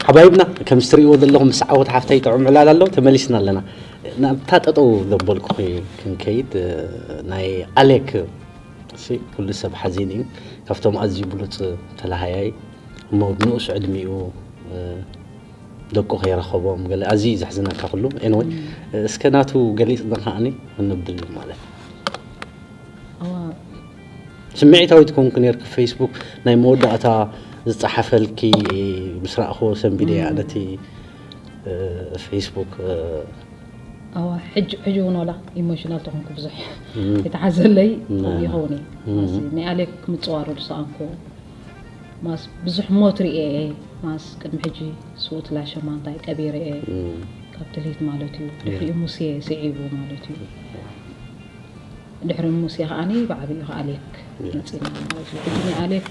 ሓባይብና፣ ከም እትርእይዎ ዘለኹም፣ ምስ ዓወት ሓፍተይ ጥዑም ዕላል ኣሎ። ተመሊስና ኣለና። ናብታ ጠጠው ዘበልኩ ክንከይድ፣ ናይ ኣሌክ፣ እሺ፣ ኩሉ ሰብ ሓዚን እዩ። ካብቶም ኣዝዩ ብሉጽ ተላሃያይ፣ እሞ ንኡስ ዕድሚኡ ደቁ ከይረኸቦም፣ ገለ ኣዝዩ ዘሕዝነካ ኩሉ። ኤንወይ፣ እስከ ናቱ ገሊጽና ከዓኒ ክንብል ማለት። ስምዒታዊት ኮንኩ ነርክ ፌስቡክ ናይ መወዳእታ ዝጸሓፈልኪ ምስ ረኣኽዎ ሰንቢደ እያ ነቲ ፌስቡክ። ሕጂ እውን ዋላ ኢሞሽናል ተኾንኩ ብዙሕ የተሓዘለይ ይኸውን እዩ። ናይ ኣሌክ ምፅዋሩ ዝሰኣንኩ ማስ ብዙሕ ሞት ርኤ እየ። ማስ ቅድሚ ሕጂ ስውት ላሸማ እንታይ ቀቢረ እየ ካብ ትልሂት ማለት እዩ። ድሕሪኡ ሙሴ ስዒቡ ማለት እዩ። ድሕሪ ሙሴ ከዓኒ ብዓብዩ ከ ኣሌክ መፂና ማለት እዩ። ሕጂ ናይ ኣሌክ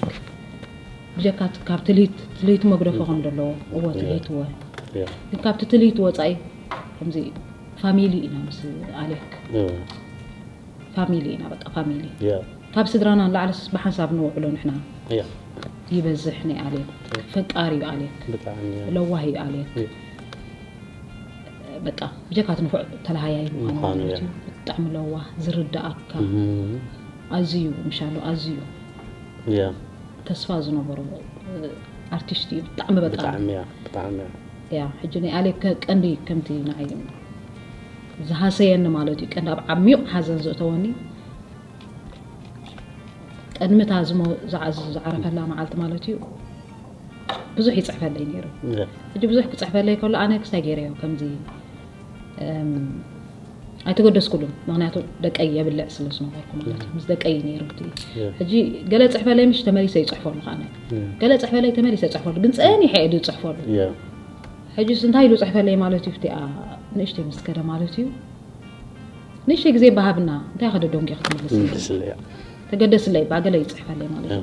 ብጀካ ካብ ትልሂት ትልሂት መግደፎ ከም ዘለዎ እወ ትልሂት እወ ግን ካብቲ ትልሂት ወፃኢ ከምዚ ፋሚሊ ኢና ምስ ኣሌክ ፋሚሊ ኢና በቃ ፋሚሊ ካብ ስድራና ንላዕለስ ብሓንሳብ ንውዕሎ ንሕና ይበዝሕ ናይ ኣሌክ ፈቃሪ እዩ ኣሌክ ለዋህ እዩ ኣሌክ በቃ ብጀካ እቲ ንፉዕ ተላሃያይ ምዃኑ ማለት እዩ። ብጣዕሚ ለዋህ ዝርዳኣካ ኣዝዩ ምሻሉ ኣዝዩ ተስፋ ዝነበሮ ኣርቲስት እዩ። ብጣዕሚ በቃ ብጣዕሚ እያ ብጣዕሚ እያ። ያ ሕጂ ናይ ኣሌክ ቀንዲ ከምቲ ንዓይ ዝሃሰየኒ ማለት እዩ ቀንዲ ኣብ ዓሚቕ ሓዘን ዘእተወኒ ቅድሚ እታ ዝዓረፈላ መዓልቲ ማለት እዩ ብዙሕ ይፅሕፈለይ ነይሩ። ሕጂ ብዙሕ ክፅሕፈለይ ከሎ ኣነ ክስታይ ገይረዮ ከምዚ ኣይተገደስኩሉን ምክንያቱ ደቀይ የብልዕ ስለ ዝነበርኩ ማለት እዩ ምስ ደቀይ ነይሩ እቲ ሕጂ ገለ ፅሕፈለይ ምሽ ተመሊሰ ይፅሕፈሉ ከዓነ ገለ ፅሕፈለይ ተመሊሰ ይፅሕፈሉ ግን ፀኒሐ እየ ዝፅሕፈሉ ሕጂስ እንታይ ኢሉ ፅሕፈለይ ማለት እዩ እቲኣ ንእሽተይ ምስ ከደ ማለት እዩ ንእሽተይ ግዜ በሃብና እንታይ ከደ ዶንጌ ክትምልስ ምልስለያ ተገደስለይ ባገለ ይፅሕፈለይ ማለት እዩ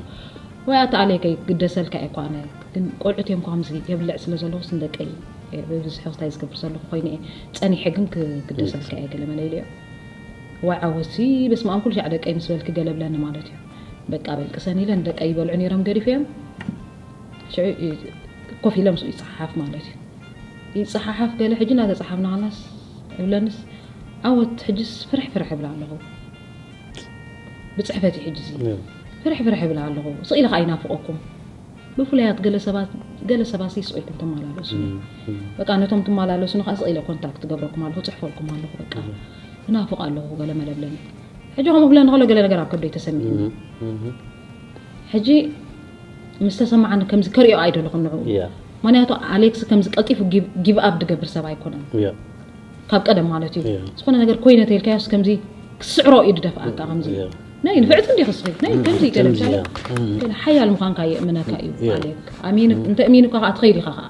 ወይ ኣታ ኣሌከይ ግደሰልካ እየ ኳነ ግን ቆልዑት እዮም ከምዚ የብልዕ ስለ ዘለኹስ ንደቀይ ብብዝሒ ክስታይ ዝገብር ዘለኹ ኮይነ እየ ጸኒሐ ግን ክግደሰልካ እየ ገለ መለ ኢለዮ። ዋይ ዓወትሲ በስመኣም ኩሉ ሻዕ ደቀይ ምስ በልኪ ገለ ብለኒ ማለት እዩ። በቃ በልቅሰን ኢለ ንደቀይ ይበልዑ ነይሮም ገዲፈዮም። ሽዑ ኮፍ ኢለ ምስኡ ይጸሓሓፍ ማለት እዩ። ይጸሓሓፍ ገለ ሕጂ እናተጸሓፍና ከለናስ እብለንስ ዓወት ሕጅስ ፍርሕ ፍርሕ እብል ኣለኹ። ብጽሕፈት እዩ ሕጂ እዚ ፍርሕ ፍርሕ እብል ኣለኹ። ስቕ ኢለ ከኣ ይናፍቐኩም። ብፍሉያት ገለ ሰባት ገለ ሰባት ይስቕ ኢልኩም ትመላለሱ። በቃ ነቶም ትመላለሱኒ ከኣ ስቕ ኢለ ኮንታክት ትገብረኩም ኣለኹ፣ ጽሕፈልኩም ኣለኹ። በቃ እናፍቕ ኣለኹ ገለ መለብለኒ። ሕጂ ከምኡ ክብለኒ ከሎ ገለ ነገር ኣብ ከብደይ ተሰሚዕኒ። ሕጂ ምስ ተሰማዓኒ ከምዚ ከሪኦ ኣይደለኹን ንዕኡ። ምክንያቱ ኣሌክስ ከምዚ ቀልጢፉ ጊቭ ኣፕ ድገብር ሰብ ኣይኮነን። ካብ ቀደም ማለት እዩ ዝኾነ ነገር ኮይነ ተልካዮስ ከምዚ ክስዕሮ እዩ ድደፍኣካ ከምዚ ናይ ንፍዕቲ እንዲ ክስኺ ናይ ከምዚ ገለ ሓያል ምዃንካ የእምነካ እዩ ማለት ኣሚኑ እንተ እሚኑካ ከዓ ትኸይድ ኢኻ ከዓ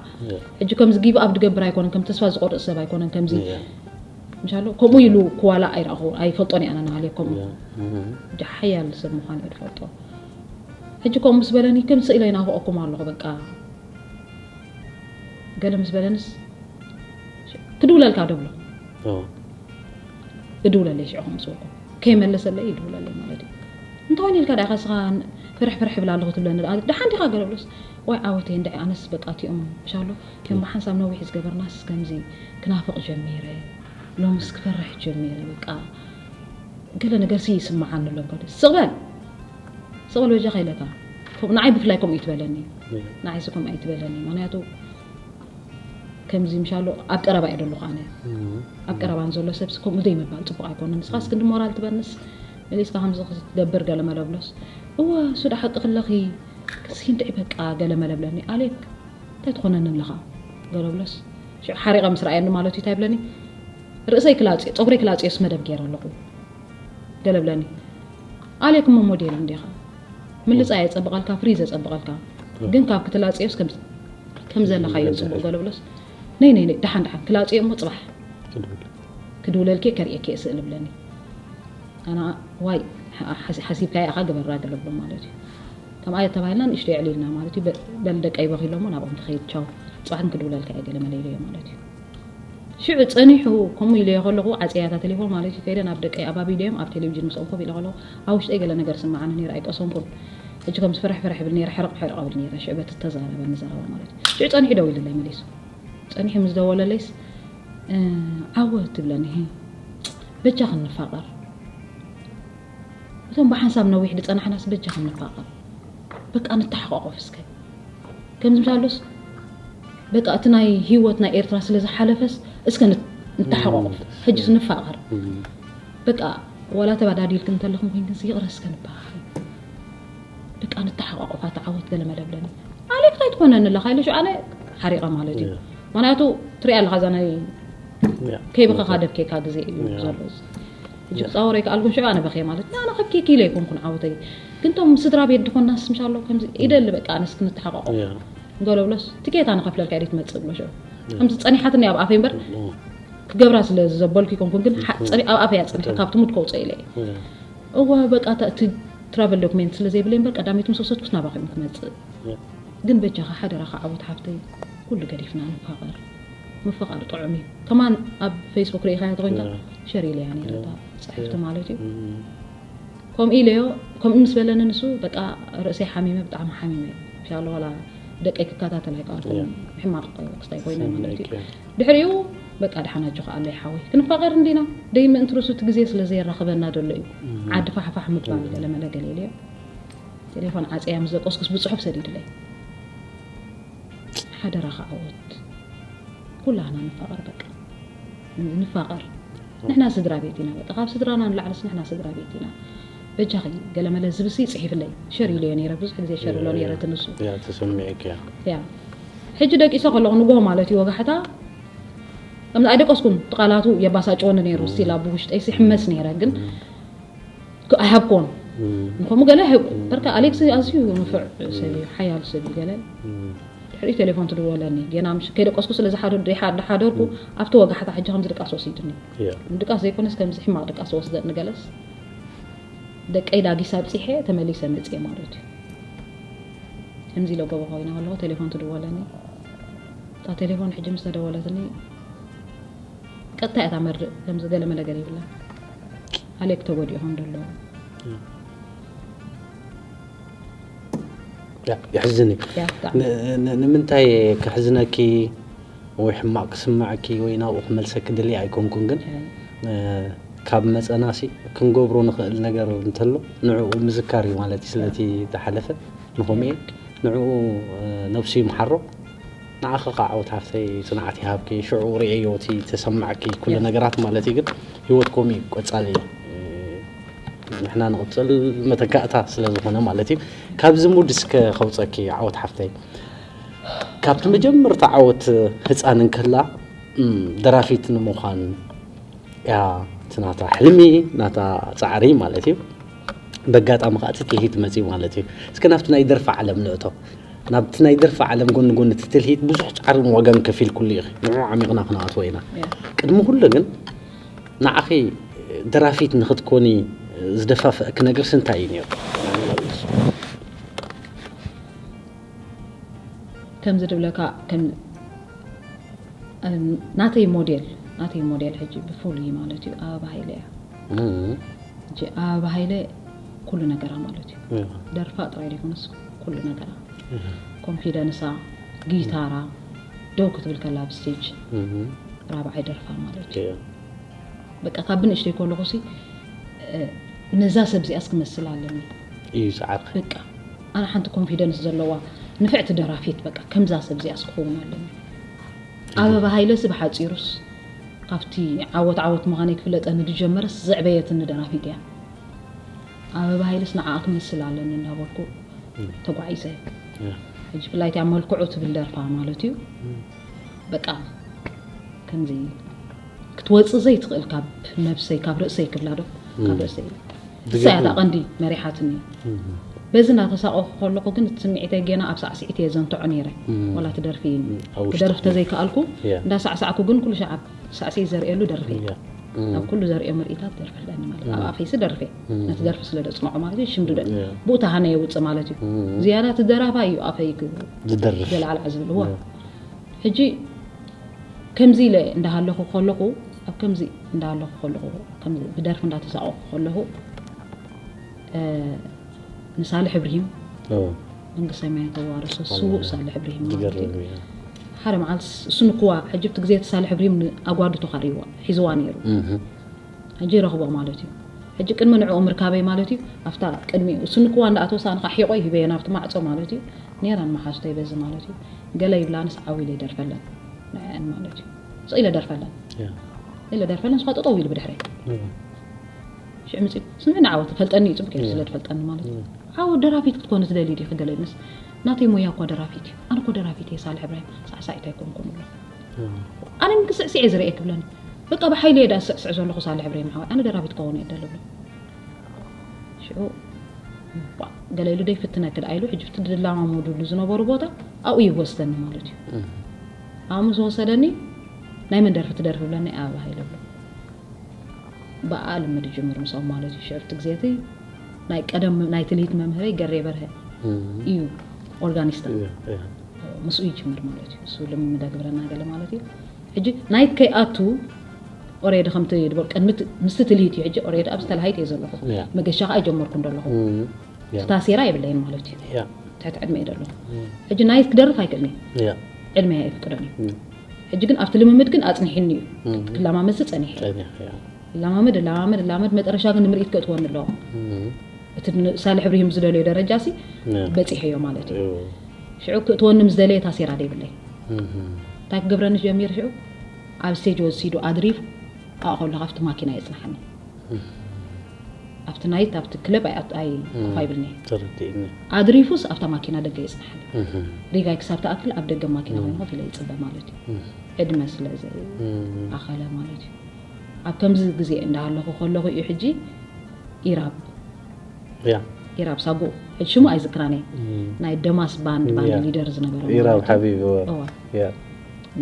ሕጂ ከምዚ ጊቭ ኣፕ ድገብር ኣይኮነን ከም ተስፋ ዝቆርጥ ሰብ ኣይኮነን ከምዚ ምሻሎ ከምኡ ኢሉ ክዋላ ኣይረኣኹ ኣይፈልጦን እየ ኣነ ናሃልየ ከምኡ ሓያል ሰብ ምዃን እየ ድፈልጦ ሕጂ ከምኡ ምስ በለኒ ከም ስኢለ ይናፍቐኩም ኣለኹ በቃ ገለ ምስ በለንስ ክድውለልካ ደብሎ እድውለለይ ሽዑ ከምስበልኩ ከይመለሰለይ ይድውለለይ ማለት እዩ እንተኾይኑ ኢልካ ዳኢኻ ስኻ ፍርሕ ፍርሕ ይብል ኣለኹ ትብለኒ ደሓን ዲኻ ገለ ብሎስ ዋይ ዓወተይ እንድዒ ኣነስ በቃ እቲኦም ምሻሎ ከም ብሓንሳብ ነዊሕ ዝገበርናስ ከምዚ ክናፍቕ ጀሚረ ሎምስ ክፈርሕ ጀሚረ በቃ ገለ ነገርሲ ይስምዓኒ ኣሎ ገለ ስቕ በል ስቕ በል በጃኻ ኢለካ ንዓይ ብፍላይ ከምኡ እዩ ትበለኒ ንዓይሲ ከምኡ ኣይትበለኒ ምክንያቱ ከምዚ ምሻሎ ኣብ ቀረባ እየ ደለኹ ኣነ ኣብ ቀረባ ንዘሎ ሰብስ ከምኡ ዘይምባል ፅቡቅ ኣይኮነን ንስኻስ ክንዲ ሞራል ትበንስ መሊስካ ከምዚ ክትገብር ገለ መለብሎስ እወ እሱ ዳ ሓቂ ክለኺ ክሲ እንድዒ በቃ ገለ መለብለኒ ኣሌክ እንታይ ትኾነኒ ኣለኻ ገለብሎስ ሽዑ ሓሪቐ ምስ ረኣየኒ ማለት እዩ እንታይ ብለኒ ርእሰይ ክላፅዮ ፀጉረይ ክላፅዮስ መደብ ገይረ ኣለኹ ገለ ብለኒ ኣሌክ እሞ ሞዴል እንዲኻ ምልፃ የፀብቐልካ ፍሪ ዘፀብቐልካ ግን ካብ ክትላፅዮስ ከም ዘለኻዮ ፅቡቕ ገለ ብሎስ ነይ ነይ ነይ ደሓን ደሓን ክላፅዮ እሞ ፅባሕ ክድውለልኪ ከርእየኪ እየ ስእል ብለኒ ኣና ዋይ ሓሲብካዮ ኢኻ ግበራ ገለ ብሎ ማለት እዩ ከምኣ ተባሂልና ንእሽቶ የዕሊልና ማለት እዩ በል ደቀይ በኺሎሞ ናብኦም ትኸይድ ቻው ፅባሕ ግን ክድውለልካ እየ ገለ መለ ኢለዮ ማለት እዩ ሽዑ ጸኒሑ ከምኡ ኢለዮ ከለኹ ዓጽያታ ቴሌፎን ማለት እዩ ከይደ ናብ ደቀይ ኣባቢለዮም ኣብ ቴሌቪዥን ምስኦም ኮፍ ኢለ ከለኹ ኣብ ውሽጠይ ገለ ነገር ስምዓኒ ነይሩ ኣይቀሰንኩን። ሕጂ ከምዚ ፍርሕ ፍርሕ ብል ነይረ ሕርቕ ሕርቕ ብል ነይረ ሽዑ በቲ ተዛረበኒ ዘረባ ማለት እዩ። ሽዑ ጸኒሑ ደው ኢሉለይ መሊሱ። ጸኒሑ ምስ ደወለለይስ ዓወት ትብለኒ በጃ ክንፋቐር እቶም ብሓንሳብ ነዊሕ ዝጸናሕናስ በጃ ክንፋቐር በቃ ንተሓቋቆፍ እስከ ከምዚ ምሻሎስ በቃ እቲ ናይ ህይወት ናይ ኤርትራ ስለ ዝሓለፈስ እስከ ንተሓቋቆፍ ሕጅስ ንፋቐር በቃ ዋላ ተባዳዲልክ እንተለኹም ኮይንክንስ ይቕረ እስከ ንበሃል በቃ ንተሓቋቆፋ ተዓወት ገለ መለብለኒ ኣሌክ እንታይ ትኾነኒ ኣለኻ ኢለ ሽዑ ኣነ ሓሪቐ ማለት እዩ ምክንያቱ ትሪኣ ኣለኻ እዛ ናይ ከይበኸኻ ደብኬካ ግዜ እዩ ዘሎ ሕጂ ክፃወሮ ይከኣልኩን ሽዑ ኣነ በኸየ ማለት ኣነ ከብኪ ኪለ ኣይኮንኩን ዓወተይ ግን ቶም ስድራ ቤት ድኾናስ ምሻሎ ከምዚ ይደሊ በቃ ኣነስ ክንተሓቋቆ ገሎ ብሎስ ትኬት ኣነ ከፍለልካ ኢለ ትመፅእ ብሎ ሽዑ ከምዚ ፀኒሓትኒ ኣብ ኣፈይ እምበር ክገብራ ስለ ዘበልኩ ይኮንኩን ግን ኣብ ኣፈይ ኣፅኒሐ ካብቲ ሙድ ከውፅኦ ኢለ እዋ በቃ እቲ ትራቨል ዶክሜንት ስለ ዘይብለይ እምበር ቀዳሚት ምስ ወሰድኩስ ናባኺ ክመፅእ ግን በጃኻ ሓደራኻ ዓወት ሓፍተይ ኩሉ ገዲፍና ንፋቐር ምፍቓር ጥዑም እዩ ከማን ኣብ ፌስቡክ ርኢኻያ ተኮይንካ ሸር ኢለያ ነይረታ ፅሕፍቲ ማለት እዩ ከምኡ ኢለዮ ከምኡ ምስ በለኒ ንሱ በቃ ርእሰይ ሓሚመ ብጣዕሚ ሓሚመ ሻሎ ዋላ ደቀይ ክከታተል ኣይከኣልኩን ሕማቕ ክስታይ ኮይነ ማለት እዩ ድሕሪኡ በቃ ድሓን ኣጆኻ ኣሎ ይሓወይ ክንፋቐር እንዲና ደይ ምእንቲ ርሱት ግዜ ስለ ዘየራኽበና ደሎ እዩ ዓዲ ፋሕፋሕ ምባል ገለመለ ገለ ኢለዮ ቴሌፎን ዓፀያ ምስ ዘቆስኩስ ብፅሑፍ ሰዲድለይ ሓደራኻ ዓወት ኩላህና ንፋቐር በቃ ንፋቐር ንሕና ስድራ ቤት ኢና በቃ ካብ ስድራና ንላዕልስ ንሕና ስድራ ቤት ኢና በጃኺ ገለመለ ዝብሲ ፅሒፍለይ ሸር ኢለዮ ነይረ ብዙሕ ግዜ ሸር ኢሎ ነይረ ትንሱ ተሰሚዕክ ያ ሕጂ ደቂሶ ከለኹ ንጎሆ ማለት እዩ ወጋሕታ ከምዚ ኣይደቀስኩን ቃላቱ የባሳጭወኒ ነይሩ ስቲል ኣብ ውሽጠይ ሲሕመስ ነይረ ግን ኣይሃብኮን ንከምኡ ገለ ኣይሃብኩን በርካ ኣሌክስ ኣዝዩ ንፉዕ ሰብ እዩ ሓያል ሰብ እዩ ገለ ድሕሪኡ ቴሌፎን ትድወለኒ ጌና ምሽ ከይደቀስኩ ስለ ዝሓደርኩ ኣብቲ ወጋሕታ ሕጂ ከምዚ ድቃስ ወሲድኒ ድቃስ ዘይኮነስ ከምዚ ሕማቕ ድቃስ ወስደኒ ገለስ ደቀይ ዳጊስ ኣብፂሐ ተመሊሰ መፅየ ማለት እዩ ከምዚ ኢለ ጎቦ ኮይነ ከለኹ ቴሌፎን ትድወለኒ እታ ቴሌፎን ሕጂ ምስ ተደወለትኒ ቀጥታ እያ ታመርእ ከምዚ ገለ መለ ገለ ይብላ ኣሌክ ተጎዲኡ ከም ደሎ የሕዝን እዩ ንምንታይ ከሕዝነኪ ወይ ሕማቕ ክስምዐኪ ወይ ናብኡ ክመልሰኪ ድልየ ኣይኮንኩን ግን ካብ መፀናሲ ክንገብሮ ንኽእል ነገር እንተሎ ንዕኡ ምዝካር እዩ ማለት እዩ ስለቲ ዝሓለፈ ንኸምኡ ንዕኡ ነብሱ ይምሓሮ ንዓኺ ከዓ ዓወት ሃፍተይ ፅንዓት ይሃብኪ ሽዑ ርእየዮ እቲ ተሰማዕኪ ኩሉ ነገራት ማለት እዩ ግን ህይወት ከምኡ እዩ ቀፃሊ እዩ ንሕና ንቕፅል መተካእታ ስለ ዝኾነ ማለት እዩ ካብዚ ሙድ እስከ ከውፀኪ ዓወት ሓፍተይ ካብቲ መጀመርታ ዓወት ህፃን እንከላ ደራፊት ንምዃን ያ እቲ ናታ ሕልሚ ናታ ፃዕሪ ማለት እዩ በጋጣሚ ከዓ እቲ ትልሂት መፅኡ ማለት እዩ እስከ ናብቲ ናይ ደርፊ ዓለም ንእቶ ናብቲ ናይ ደርፊ ዓለም ጎኒ ጎኒ እቲ ትልሂት ብዙሕ ፃዕርን ዋጋን ከፊልኩሉ ኢኺ ንዑ ዓሚቕና ክንኣትዎ ኢና ቅድሚ ኩሉ ግን ንዓኺ ደራፊት ንክትኮኒ ዝደፋፍአኪ ነገርስ እንታይ እዩ ነይሩ ከምዚ ድብለካ ከም ናተይ ሞዴል ናተይ ሞዴል ሕጂ ብፍሉይ ማለት እዩ ኣበባ ሃይለ እያ ሕጂ ኣበባ ሃይለ ኩሉ ነገራ ማለት እዩ ደርፋ ጥራይ ዘይኮነስ ኩሉ ነገራ ኮንፊደንሳ ጊታራ ደው ክትብል ከላ ኣብ ስቴጅ ራብዓይ ደርፋ ማለት እዩ በቃ ካብ ብንእሽተይ ከለኹ ሲ ነዛ ሰብ እዚኣስ ክመስል ኣለኒ እዩ ዝዓርኸ በቃ ኣነ ሓንቲ ኮንፊደንስ ዘለዋ ንፍዕቲ ደራፊት በቃ ከምዛ ሰብ እዚኣስ ክኸውን ኣለኒ ኣበባ ሃይለሲ ብሓፂሩስ ካብቲ ዓወት ዓወት ምዃነይ ክፍለጠኒ ዝጀመረስ ዘዕበየትኒ ደራፊት እያ ኣበባ ሃይለስ ንዓኣ ክመስል ኣለኒ እናበልኩ ተጓዒዘ ሕጂ ብፍላይ እቲኣ መልክዑ ትብል ደርፋ ማለት እዩ በቃ ከምዚ ክትወፅእ ዘይትኽእል ካብ ነብሰይ ካብ ርእሰይ ክብላ ዶ ካብ ርእሰይ እሳ እያ እታ ቀንዲ መሪሓትኒ በዚ እናተሳቀኹ ከለኹ ግን እቲ ስምዒተይ ጌና ኣብ ሳዕስዒት እየ ዘንትዖ ነይረ ዋላ ትደርፊ ክደርፍ ተዘይከኣልኩ እንዳሳዕሳዕኩ ግን ኩሉ ሻዕ ሳዕስዒት ዘርእየሉ ደርፊ እየ ኣብ ኩሉ ዘርእዮ ምርኢታት ደርፊ ኣለኒ ማለት ኣብ ኣፈይሲ ደርፊ ነቲ ደርፊ ስለ ደፅንዖ ማለት እዩ ሽምድደ ብኡ ተሃነ የውፅእ ማለት እዩ ዝያዳ እቲ ደራፋ እዩ ኣፈይ ዝደርፍ ገለ ኣልዓ ዝብል እዋ ሕጂ ከምዚ ኢለ እንዳሃለኹ ከለኹ ኣብ ከምዚ እንዳሃለኹ ከለኹ ከምዚ ብደርፊ እንዳተሳቐኹ ከለኹ ንሳልሕ እብርሂም መንግስተ ሰማይ ተዋርሶ ስዉእ ሳልሕ እብርሂም ማለት እዩ። ሓደ መዓልቲ እሱ ንክዋ ሕጂ ብቲ ግዜ እቲ ሳልሕ እብርሂም ኣጓዱ ተኻርይዋ ሒዝዋ ነይሩ። ሕጂ ይረኽቦ ማለት እዩ። ሕጂ ቅድሚ ንዕኡ ምርካበይ ማለት እዩ ኣብታ ቅድሚኡ እሱ ንክዋ እንዳኣተወ ሳንኻ ሒቆ ይህበየ ናብቲ ማዕፆ ማለት እዩ። ነይረን መሓዝተይ በዚ ማለት እዩ። ገለ ይብላንስ ዓው ኢለ ይደርፈለን ንዐን ማለት እዩ። ስቕ ኢለ ደርፈለን ኢለ ደርፈለን ስኻ ጠጠው ኢሉ ብድሕረይ ሽዕ ምፅኡ ስምዕኒ ዓወት ፈልጠኒ እዩ ፅቡቅ ስለ ትፈልጠኒ ማለት እዩ። ዓወት ደራፊት ክትኮኒ ትደሊ ዲኺ ገለ ምስ ናተይ ሞያ እኳ ደራፊት እዩ። ኣነ እኮ ደራፊት እየ ሳልሕ እብራሂም ሳዕሳዒት ኣይኮንኩን ብሎ ኣነ ምክስዕስዕ እየ ዝርእየ ክብለኒ በቃ ብሓይሊ እየ ዳ ዝስዕስዕ ዘለኹ ሳልሕ እብራሂም ሓወይ ኣነ ደራፊት ከውን እየ ደሎ ብሎ ሽዑ ገለ ኢሉ ደይ ፍትነክ ደኣ ኢሉ ሕጂ እቲ ድላማመዱሉ ዝነበሩ ቦታ ኣብኡ ይወስደኒ ማለት እዩ። ኣብኡ ምስ ወሰደኒ ናይ መን ደርፊ ትደርፊ ብለኒ ኣበባ ሃይለ ብሎ ብኣ ልምድ ይጅምር ምስኦም ማለት እዩ። ሽዑ እቲ ግዜ እቲ ናይ ቀደም ናይ ትልሂት መምህረይ ገሬ በርሀ እዩ ኦርጋኒስታ ምስኡ ይጅምር ማለት እዩ። እሱ ልምምድ ኣግብረና ገለ ማለት እዩ። ሕጂ ናይት ከይኣቱ ኦሬዲ ከምቲ ድበል ቅድሚ ምስቲ ትልሂት እዩ። ሕጂ ኦሬዲ ኣብዚ ተላሃይት እየ ዘለኹ መገሻ ከዓ ኣይጀመርኩን ዘለኹ ታሴራ የብለይን ማለት እዩ። ትሕቲ ዕድመ እየ ዘለኹ። ሕጂ ናይት ክደርፍ ኣይክእልን እየ ዕድመ ኣይፍቅዶን እዩ። ሕጂ ግን ኣብቲ ልምምድ ግን ኣፅኒሕኒ እዩ ክላማመድ ጸኒሐ። ላማመድ ላማመድ ላመድ መጠረሻ ግን ንምርኢት ከእትወኒ ኣለዎ። እቲ ሳልሕ እብሪሂም ዝደልዮ ደረጃ ሲ በፂሐዮ ማለት እዩ። ሽዑ ክእትወኒ ምስ ደለየ ታሴራ ደይብለይ እንታይ ክገብረኒ ጀሚር ሽዑ ኣብ ስቴጅ ወሲዱ ኣድሪፉ ኣእኸሉ ካብቲ ማኪና የፅንሓኒ። ኣብቲ ናይት ኣብቲ ክለብ ኣይኮፋ ይብልኒ። ኣድሪፉስ ኣብታ ማኪና ደገ የፅንሓኒ። ሪጋይ ክሳብ ተኣክል ኣብ ደገ ማኪና ኮይኑ ኮፍ ኢለ ይፅበ ማለት እዩ። ዕድመ ስለ ዘይ ኣኸለ ማለት እዩ። ኣብ ከምዚ ግዜ እንዳሃለኹ ከለኹ እዩ ሕጂ ኢራብ ኢራብ ሳጉ ሕጂ ሽሙ ኣይዝክራን እየ ናይ ደማስ ባንድ ባንድ ሊደር ዝነበረ ኢራብ ሓቢብ እዋ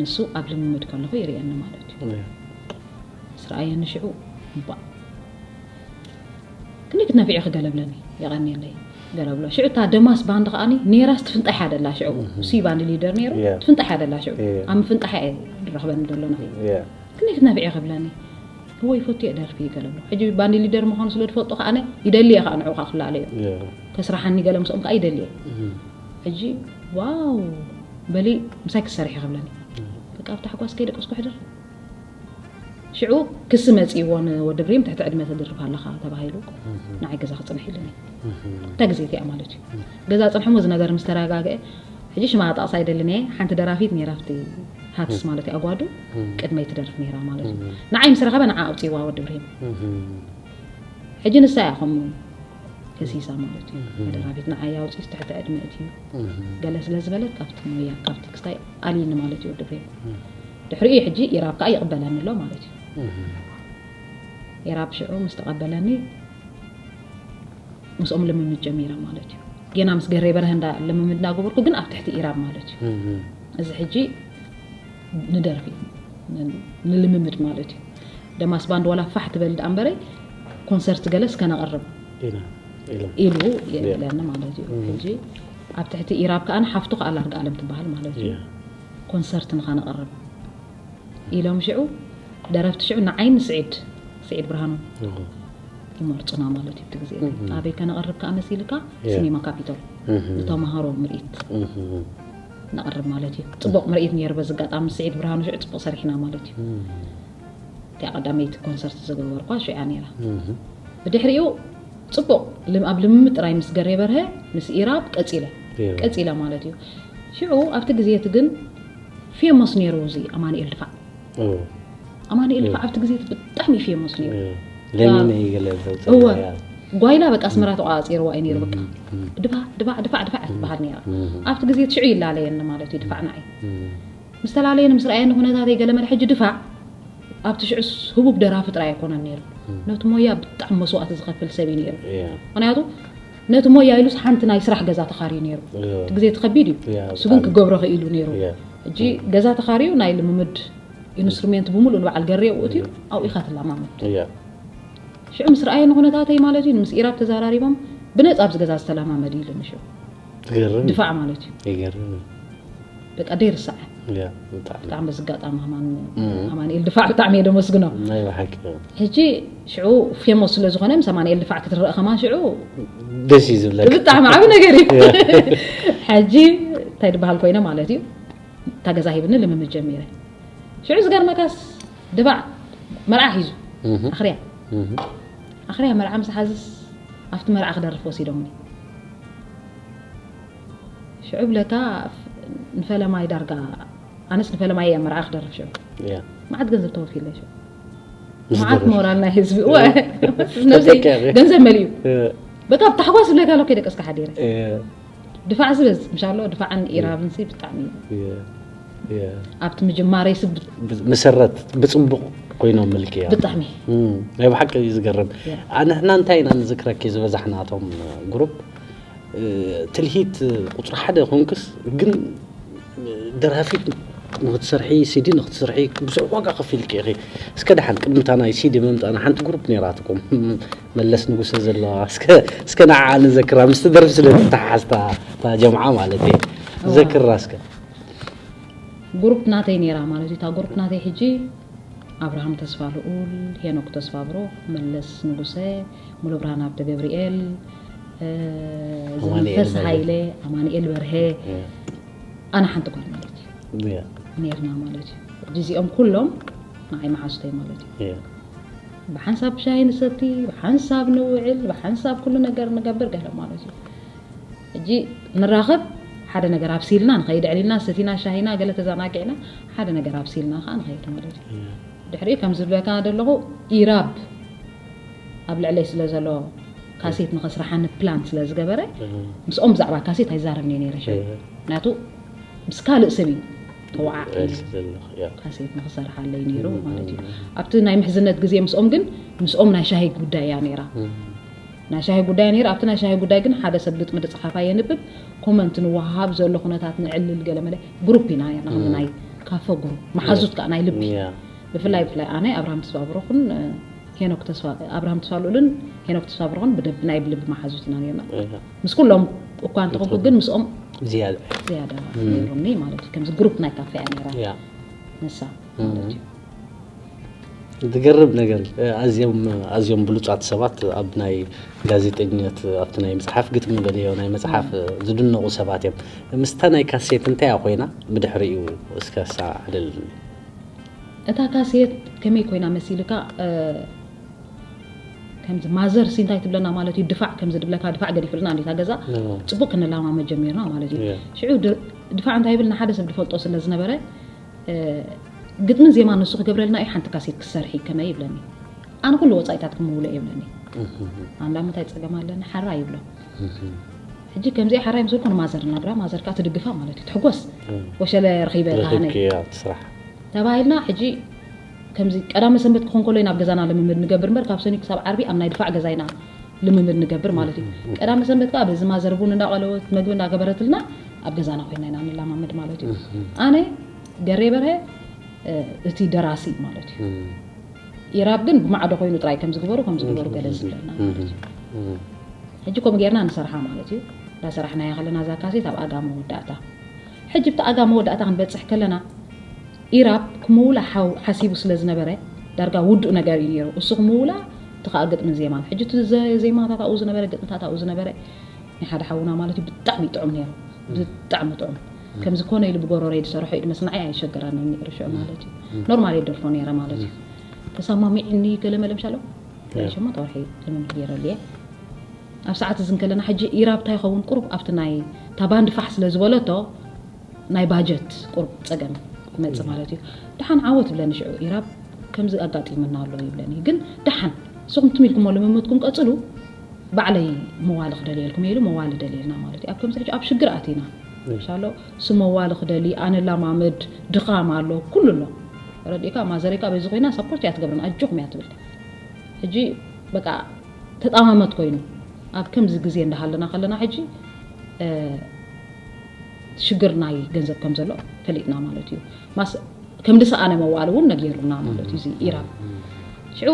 ንሱ ኣብ ልምምድ ከለኹ ይርእየኒ ማለት እዩ። ምስ ረኣየኒ ሽዑ እባ ክንደይ ክትነፍዒ ክገለብለኒ የቐንየለይ ገለብሎ ሽዑ እታ ደማስ ባንድ ከዓኒ ኔራስ ትፍንጣሕ ያደላ ሽዑ እሱ ባንድ ሊደር ነይሩ ትፍንጣሕ ያደላ ሽዑ ኣብ ምፍንጣሕ እየ ንረኽበኒ ዘሎ ንኺ ክንደይ ክትነፍዒ ክብለኒ እወ ይፈቱ እየ ደርፊ ገለብሎ ሕጂ ባንድ ሊደር ምዃኑ ስለ ዝፈልጦ ከዓነ ይደሊ እየ ከዓ ንዑ ከዓ ክላለዮ ከስራሓኒ ገለ ምስኦም ከዓ ይደሊ እየ ሕጂ ዋው በሊ ምሳይ ክትሰርሒ ክብለኒ በቃ ኣብ ታሕጓስ ከይደቀስኩ ሕድር ሽዑ ክሲ መፂእዎ ንወዲ ብሬም ትሕቲ ዕድመ ተድርፍ ኣለኻ ተባሂሉ ንዓይ ገዛ ክፅንሕ ኢሉኒ እታ ግዜ እቲኣ ማለት እዩ ገዛ ፅንሐሞ እዚ ነገር ምስ ተረጋግአ ሕጂ ሽማ ጠቕሳ ኣይደልን እየ ሓንቲ ደራፊት ነይራ ኣብቲ ሃትስ ማለት እዩ ኣጓዱ ቅድመይ ትደርፍ ነይራ ማለት እዩ ንዓይ ምስ ረኸበ ንዓ ኣውፅእዋ ወዲ ብሬም ሕጂ ንሳ እያ ከምኡ ከሲሳ ማለት እዩ ደራፊት ንዓይ ኣውፅእስ ትሕቲ ዕድመ እቲ እዩ ገለ ስለ ዝበለት ካብቲ ሞያ ካብቲ ክስታይ ኣልይኒ ማለት እዩ ወዲ ብሬም ድሕሪኡ ሕጂ ኢራብ ከዓ ይቕበለኒ ኣሎ ማለት እዩ ኢራብ ሽዑ ምስ ተቐበለኒ ምስኦም ልምምድ ጀሚረ ማለት እዩ ጌና ምስ ገሬ በርሀ እንዳ ልምምድ እንዳገበርኩ ግን ኣብ ትሕቲ ኢራብ ማለት እዩ እዚ ሕጂ ንደርፊ ንልምምድ ማለት እዩ ደማስ ባንድ ዋላ ፋሕ ትበል ደኣ እምበረይ ኮንሰርት ገለስ ከነቕርብ ኢሉ የብለኒ ማለት እዩ ሕጂ ኣብ ትሕቲ ኢራብ ከዓ ሓፍቱ ከዓ ላርጋ ኣለም ትበሃል ማለት እዩ ኮንሰርት ንኸነቕርብ ኢሎም ሽዑ ደረፍቲ ሽዑ ንዓይን ስዒድ ስዒድ ብርሃኑ ይመርፁና ማለት እዩ እቲ ግዜ ኣበይ ከነቕርብ ከዓ መሲልካ ሲኒማ ካፒቶል ንተምሃሮ ምርኢት ነቕርብ ማለት እዩ ፅቡቅ ምርኢት ነይሩ በዚ ኣጋጣሚ ስዒድ ብርሃኑ ሽዑ ፅቡቅ ሰሪሕና ማለት እዩ እቲኣ ቀዳመይቲ ኮንሰርት ዝገበርኳ ሽያ ነይራ ብድሕሪኡ ፅቡቅ ኣብ ልምምድ ጥራይ ምስ ገሬ በርሀ ምስ ኢራብ ቀፂለ ቀፂለ ማለት እዩ ሽዑ ኣብቲ ግዜ እቲ ግን ፌሞስ ነይሩ እዚ ኣማኑኤል ድፋዕ ኣማኑኤል ድፋዕ ኣብቲ ግዜ እቲ ብጣዕሚ እዩ ፌሞስ ነይሩ ለሚነ ይገለል እወ ጓይላ በቃ ኣስመራ ተቋፂርዋ እዩ ነይሩ በቃ ድፋዕ ድፋዕ ድፋዕ ድፋዕ ትበሃል ነይራ ኣብቲ ግዜ እቲ ሽዑ ይላለየኒ ማለት እዩ ድፋዕ ንዓይ ምስ ተላለየኒ ምስ ረኣየኒ ኩነታተይ ገለ መለ ሕጂ ድፋዕ ኣብቲ ሽዑስ ህቡብ ደራፊ ጥራይ ኣይኮነን ነይሩ ነቲ ሞያ ብጣዕሚ መስዋእቲ ዝኸፍል ሰብ እዩ ነይሩ ምክንያቱ ነቲ ሞያ ኢሉስ ሓንቲ ናይ ስራሕ ገዛ ተኻርዩ ነይሩ እቲ ግዜ እቲ ከቢድ እዩ እሱ ግን ክገብሮ ክኢሉ ነይሩ ሕጂ ገዛ ተኻርዩ ናይ ልምምድ ኢንስትሩሜንት ብምሉእ ንበዓል ገሬ ኣብኡ እትዩ ኣብኡ ኢኻ ትለማመድ ሽዑ ምስ ረኣየ ንኩነታተይ ማለት እዩ ምስ ኢራብ ተዘራሪቦም ብነፃ ኣብዚ ገዛ ዝተለማመድ ኢሉኒ ሽዑ ድፋዕ ማለት እዩ በቃ ደይርሳዕ ያ፣ ብጣዕሚ። ብጣዕሚ በዚ ኣጋጣሚ ከማን እም። ኣማኑኤል ድፋዕ ብጣዕሚ እየ ደመስግኖ። ናይ ብሓቂ ሕጂ ሽዑ ፌሞስ ስለ ዝኾነ ምስ ኣማኑኤል ድፋዕ ክትረአ ከማን ሽዑ ደስ እዩ ዝብለካ። ብጣዕሚ ዓቢ ነገር እዩ። ሕጂ እንታይ ድበሃል ኮይነ ማለት እዩ፣ እታ ገዛ ሂብኒ ልምምድ ጀሚረ። ሽዑ ዝገርመካስ ድፋዕ መርዓ ሒዙ እህ፣ ኣኽርያ እህ። ኣኽርያ መርዓ ምስ ሓዝስ ኣብቲ መርዓ ክደርፍ ወሲዶምኒ። ሽዑ ብለካ ንፈለማይ ዳርጋ ኣነስ ንፈለማይ እያ መርዓ ክደርፍ ሽዑ ያ። መዓት ገንዘብ ተወፊለ ሽዑ ምስ መዓት ደረፍ። ሞራል ናይ ህዝቢ እወ ነብሰይ ተጠቂዐ። ገንዘብ መሊኡ በቃ ብታሕጓስ ዝብለካ ሎ ከይደቀስካ ሓዲረ እ፣ ድፋዕ ዝበዝ ምሻሎ ድፋዕን ኢራብን ሲ ብጣዕሚ እዩ እ፣ እ። ኣብቲ ምጅማረይ ስብ ብ- መሰረት ብፅቡቕ ኮይኖም ምልኪ እያ። ብጣዕሚ እም፣ ናይ ብሓቂ እዩ ዝገርም። ያ። ንሕና እንታይ ኢና ንዝክረኪ ዝበዛሕናቶም ግሩፕ እ፣ ትልሂት ቁፅሪ ሓደ ኮንክስ ግን ደራፊት ንክትሰርሒ ሲዲ ንክትሰርሒ ብዙሕ ዋጋ ከፊልኪ ኢኺ። እስከ ደሓን ቅድሚ እታ ናይ ሲዲ ምምፃእና ሓንቲ ግሩፕ ነይራትኩም መለስ ንጉሰ ዘለዋ እስከ እስከ ንዓኣ ንዘክራ ምስቲ ደርፊ ስለ ዝተሓሓዝታ እታ ጀምዓ ማለት እየ ዘክራ እስከ ግሩፕ ናተይ ነይራ ማለት እዩ። እታ ግሩፕ ናተይ ሕጂ ኣብርሃም ተስፋ ልኡል፣ ሄኖክ ተስፋ ብሩኽ፣ መለስ ንጉሰ፣ ሙሉብርሃን ሃብተ ገብርኤል፣ እ፣ ኣማኑኤል ዝመንፈስ በርሄ። ሃይለ፣ ኣማኑኤል በርሄ፣ እ፣ ኣነ ሓንቲ ጓል ማለት እዩ ያ፣ ነይርና ማለት እዩ። ሕጂ እዚኦም ኩሎም ንዓይ መሓዙተይ ማለት እዩ። ያ። ብሓንሳብ ሻሂ ንሰቲ፣ ብሓንሳብ ንውዕል፣ ብሓንሳብ ኩሉ ነገር ንገብር ገለ ማለት እዩ። ሕጂ ንራኸብ ሓደ ነገር ኣብሲልና ንኸይድ ዕሊልና ሰቲና ሻሂና ገለ ተዘናጊዕና ሓደ ነገር ኣብሲልና ከዓ ንኸይድ ማለት እዩ። ድሕሪኡ ከም ዝብለካ ዘለኹ ኢራብ ኣብ ልዕለይ ስለ ዘሎ ካሴት ንኸስርሓኒ ፕላን ስለ ዝገበረ ምስኦም ብዛዕባ ካሴት ኣይዛረብን እየ ነይረ ሽዑ። ምክንያቱ ምስ ካልእ ሰብ እዩ ተወዓዒ ሪስክ ዘለኹ፣ ያ። ካሴት ንክሰርሓለይ ነይሩ ማለት እዩ። ኣብቲ ናይ ምሕዝነት ግዜ ምስኦም ግን ምስኦም ናይ ሻሂ ጉዳይ እያ ነይራ። ናይ ሻሂ ጉዳይ ነይሩ። ኣብቲ ናይ ሻሂ ጉዳይ ግን ሓደ ሰብ ግጥሚ ዝፀሓፋ የንብብ፣ ኮመንት ንወሃሃብ፣ ዘሎ ኩነታት ንዕልል፣ ገለመለ ግሩፕ ኢና ነርና፣ ከም ናይ ካፈ ግሩፕ መሓዙት ከዓ ናይ ልቢ። ያ። ብፍላይ ብፍላይ ኣነ ኣብርሃም ተስፋብሩኽን ሄኖክ ተስፋ ኣብርሃም ተስፋ ልኡልን ሄኖክ ተስፋብሩኽን ብደብ ናይ ብልቢ መሓዙት ኢና ነርና። ያ። ምስ ኩሎም እኳ እንተኾንኩ ግን ምስኦም ዝያዳ ዝያዳ ነይሩኒ ማለት እዩ። ከምዚ ግሩፕ ናይ ካፈ እያ ነይራ ያ። ንሳ ማለት እዩ። ዝገርም ነገር እዩ። ኣዝዮም ኣዝዮም ብሉጻት ሰባት ኣብ ናይ ጋዜጠኝነት ኣብቲ ናይ መጽሓፍ ግጥሚ በልዮ ናይ መጽሓፍ ዝድነቑ ሰባት እዮም። ምስታ ናይ ካሴት እንታይ እያ ኮይና ብድሕሪኡ እስከ ሳ ዕልል እታ ካሴት ከመይ ኮይና መሲልካ? እ፣ ከምዚ ማዘር ሲ እንታይ ትብለና ማለት እዩ፣ ድፋዕ ከምዚ ድብለካ ድፋዕ ገዲፍልና እንዴታ ገዛ ኖ። ጽቡቅ ክንላማመድ ጀሚርና ማለት እዩ። ያ። ሽዑ ድ- ድፋዕ እንታይ ይብል ንሓደ ሰብ ድፈልጦ ስለ ዝነበረ እ፣ ግጥምን ዜማ ንሱ ክገብረልና እዩ፣ ሓንቲ ካሴት ክሰርሒ ከመይ ይብለኒ። ኣነ ኩሉ ወጻኢታት ክምውሎ እየ ይብለኒ። ኣንዳ ምንታይ ጸገም ኣለኒ ሓራ ይብሎ። ሕጂ ከምዚ ሓራይ ምስ በልኩ ንማዘር እናግራ ማዘር ከዓ ትድግፋ ማለት እዩ፣ ትሕጎስ። ወሸለ ረኺበ እታ ሃነይ ረኺብክያ እቲ ስራሕ ተባሂልና። ሕጂ ከምዚ ቀዳመ ሰንበት ክኾን ከሎ ኢና ኣብ ገዛና ልምምድ ንገብር እምበር ካብ ሰኒ ክሳብ ዓርቢ ኣብ ናይ ድፋዕ ገዛ ኢና ልምምድ ንገብር ማለት እዩ። ቀዳመ ሰንበት ከዓ በዚ ማዘር ቡን እንዳቐለወት መግቢ እንዳገበረትልና ኣብ ገዛና ኮይና ኢና ንለማመድ ማለት እዩ። ኣነ ገሬ በርሀ እ፣ እቲ ደራሲ ማለት እዩ። ኢራብ ግን ብማዕዶ ኮይኑ ጥራይ ከም ዝግበሩ ከም ዝግበሩ ገለ ዝብለና ማለት እዩ። ሕጂ ከምኡ ጌርና ንሰርሓ ማለት እዩ። እንዳሰራሕናያ ከለና እዛ ካሴት ኣብ ኣጋ መወዳእታ። ሕጂ ብቲ ኣጋ መወዳእታ ክንበፅሕ ከለና ኢራብ ክምውላ ሓው- ሓሲቡ ስለ ዝነበረ ዳርጋ ውዱእ ነገር እዩ ነይሩ። እሱ ክምውላ እቲ ከዓ ግጥምን ዜማን። ሕጂ እቲ ዘ- ዜማታት ኣብኡ ዝነበረ ግጥምታት ኣብኡ ዝነበረ ናይ ሓደ ሓውና ማለት እዩ ብጣዕሚ ጥዑም ነይሩ። ብጣዕሚ ጥዑም ከምዚ ኮነ ኢሉ ብጎረሮ ድሰርሖ ኢሉ መስናዒ ኣይሸገራንን ነይሩ ሽዑ ማለት እዩ። ኖርማል የደርፎ ነይረ ማለት እዩ። ተሰማሚዕኒ ገለ መለ ምሻሎ ሸሞንተ ወርሒ ልምምድ ገይረሉ እየ። ኣብ ሰዓት እዚ እንከለና ሕጂ ኢራብ እንታይ ይኸውን ቁሩብ ኣብቲ ናይ እታ ባንድ ፋሕ ስለ ዝበለቶ ናይ ባጀት ቁሩብ ፀገም ክመፅእ ማለት እዩ። ደሓን ዓወት ይብለኒ ሽዑ ኢራብ ከምዚ ኣጋጢሙና ኣሎ ይብለኒ። ግን ደሓን ንስኹም ትም ኢልኩሞ ልምምድኩም ቀፅሉ ባዕለይ መዋሊ ክደልየልኩም ኢሉ መዋሊ ደልየልና ማለት እዩ። ኣብ ከምዚ ሕጂ ኣብ ሽግር ኣቲና ሻሎ እሱ መዋሊ ክደሊ ኣነ ላማመድ ድኻም ኣሎ ኩሉ ኣሎ ረዲእካ ማዘረይካ በዚ ኮይና ሳፖርት እያ ትገብርና ኣጆኹም እያ ትብል። ሕጂ በቃ ተጣማመት ኮይኑ ኣብ ከምዚ ግዜ እንዳሃለና ከለና ሕጂ እ፣ ሽግር ናይ ገንዘብ ከም ዘሎ ፈሊጥና ማለት እዩ። ማስ ከም ዝሰኣነ መዋል እውን ነጊሩና ማለት እዩ። እዚ ኢራብ ሽዑ